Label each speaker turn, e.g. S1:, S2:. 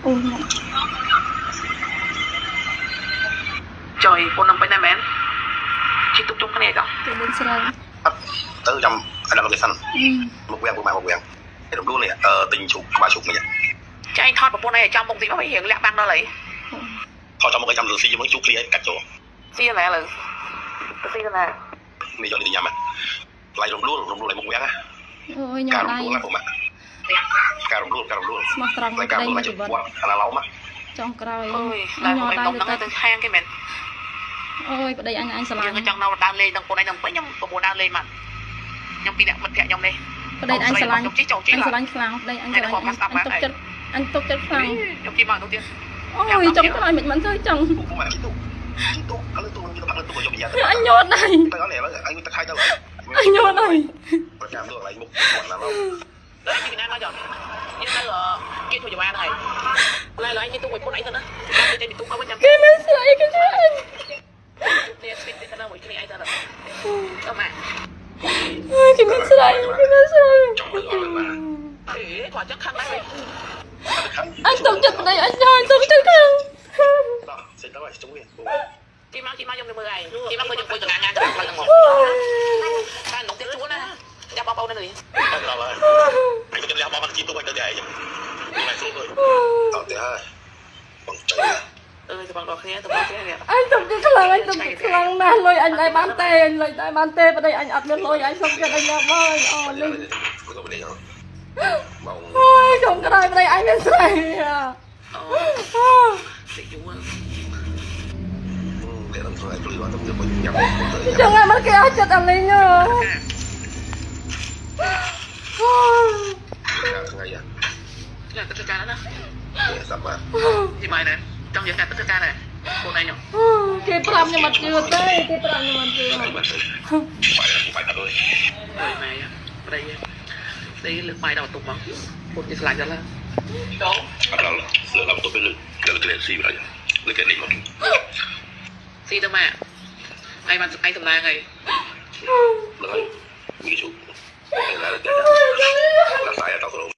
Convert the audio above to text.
S1: អូ
S2: ចុយពូននឹងពេញដែរមែនជិះទូកជុំគ្នាចុះ
S1: គេមានស្រី
S3: អត់ទៅចាំអាដល់គេសិន
S1: អឺ
S3: មុខវាំងពុកម៉ែមុខវាំងរំដួលនេះអឺទិញជ្រូកក្បាលជ្រូកមិញ
S2: ចាឯងថតប្រពន្ធឯងឲ្យចំមុខតិចមករៀងលាក់បាំងដល់ហើយ
S3: ថតចំមុខឲ្យចាំស៊ីជាមួយជ្រូកគ្លីឲ្យកាច់ចូល
S2: ស៊ីណាលើទៅស៊ីណា
S3: នេះយកនេះញ៉ាំឡៃរំដួលរំដួលឲ្យមុខវាំងណា
S1: អូយញ៉ា
S3: ការរំ
S1: ំដៃ
S3: ដួលណាពុកម៉ែការរំដួលការរំដួល
S1: ស្មោះត្រង់
S3: ឡៃការ
S1: មួយប្តី
S3: រំដួលមកជិះ
S1: មួយជីវិត
S3: វត្តអាណាឡោម
S1: ចុងក្រោយ
S2: អូយ
S1: អញ
S2: តែ
S1: ញ៉ាំដៃ
S2: ខ្ញុំដុំហ្នឹង
S1: ទៅ
S2: ទៅខាងគេមែន
S1: អូយប្តីអញអញស្រឡាញ់
S2: យើងក៏ចង់នៅដើរលេងដល់ពូនឯងដល់ពេញខ្ញុំប្រពន្ធដើរលេងមកខ្ញុំពីអ្នកមិត្តភក្តិខ្ញុំនេះ
S1: ប្តីអញស្រឡាញ់
S2: ខ្ញុំជិះចុះជិះ
S1: អញស្រឡាញ់ខ្លាំងប្តីអញស្រឡាញ់អញទុកចិត្តអញទុកចិត្តខ្លាំង
S2: ខ្ញុំជិះមកទៅទៀត
S1: អូយចុងក្រោយមិនមិនទៅចង់
S3: ពុកម៉ែជិះទូជិះទូឥឡូវទូខ្ញុំទៅផឹកលើទូយកយ៉ាទៅ
S1: អញញ៉ាំដៃ
S3: ទៅអត់នេះឥឡូវអញទឹកខៃទៅហើយ
S1: អញញ៉ាំដៃ
S3: ប្រចាំទូកន្លែងមុខវត្តណាឡោម
S2: ដល់ពីណាមកចុះយើងទៅគេជួយចវាហ្នឹងហើយឡើយឡើយជិះទូកមួយពូនឯងទៅណាទៅទូកមកវិញចាំ
S1: គេមានស្រីគេជួយអញ
S2: នេះស្វីតទៅណាមួយគ្នាឯងទៅទៅមក
S1: អូយគេមានស្រីគេមានស្រី
S3: ចង់លើអត់លើបាទ
S2: អេគាត់ចឹងខឹងដែរវិញ
S1: អញទុកចិត្តប្តីអញញ៉ាំទុកចិត្តខ្លាំង
S3: ដល់សេចទៅហើយជុំនេះពុក
S2: ជិះមកជិះមកខ្ញុំទៅមើលឯងជិះមកមើលខ្ញុំអង្គុយកងាងាកណ្ដាលផ្លូវហ្នឹងមកតែនំទៀតជួនណាចាំបងប្អូននៅនេះ
S3: ទៅដល់ហើយអញទៅលះបងមកជិះទូឲ្យទៅតែឯងនេះស្រួលទៅអត់ទេហើយបងចៃ
S2: អើយទៅបងដល់គ្នាទៅបងគ្នានេះ
S1: អញទុកចិត្តខ្លាំងអញទុកចិត្តខ្លាំងណាស់លុយអញដែរបានទេអញលុយដែរបានទេប្តីអញអត់មានលុយអញសុំចិត្តអញញ៉ាំហើយអូលុយ
S3: ក៏មិនដែរបង
S1: អូយចុងក្រោយប្តីអញមានស្រី
S2: អូតិចយូរ
S3: តែដល់ធ្វើឲ្យព្លឺអត់ទៅញ៉ាំទៅ
S1: ចង់ឲ្យមកគេអស់ចិត្តអលីងអើ
S3: ថ្ងៃ
S2: ញ៉ាំទៅធ្វើការណា
S3: នេះសាប់បាទ
S2: ទីម៉ៃណាចង់យកតែទៅធ្វើការណាខ្លួនឯង
S1: គេប្រាប់ខ្ញុំអត់ជឿទេគេប្រាប់ខ្ញុំអត់ជឿ
S3: បាយបាយបាយអត់អើយ
S2: អើយម៉ែប្តីប្តីលើកបាយដល់បន្ទប់មកពុតគេស្លាញ់ដល់ចូល
S3: អត់ដល់លើដល់ទៅពេលលើលើគេស៊ីបាយលើគេនេះមក
S2: ស៊ីទៅម៉ាឯងបានឯងតំណាងហើយ
S3: លើហើយមីជូតែដល់តែដល់តែដល់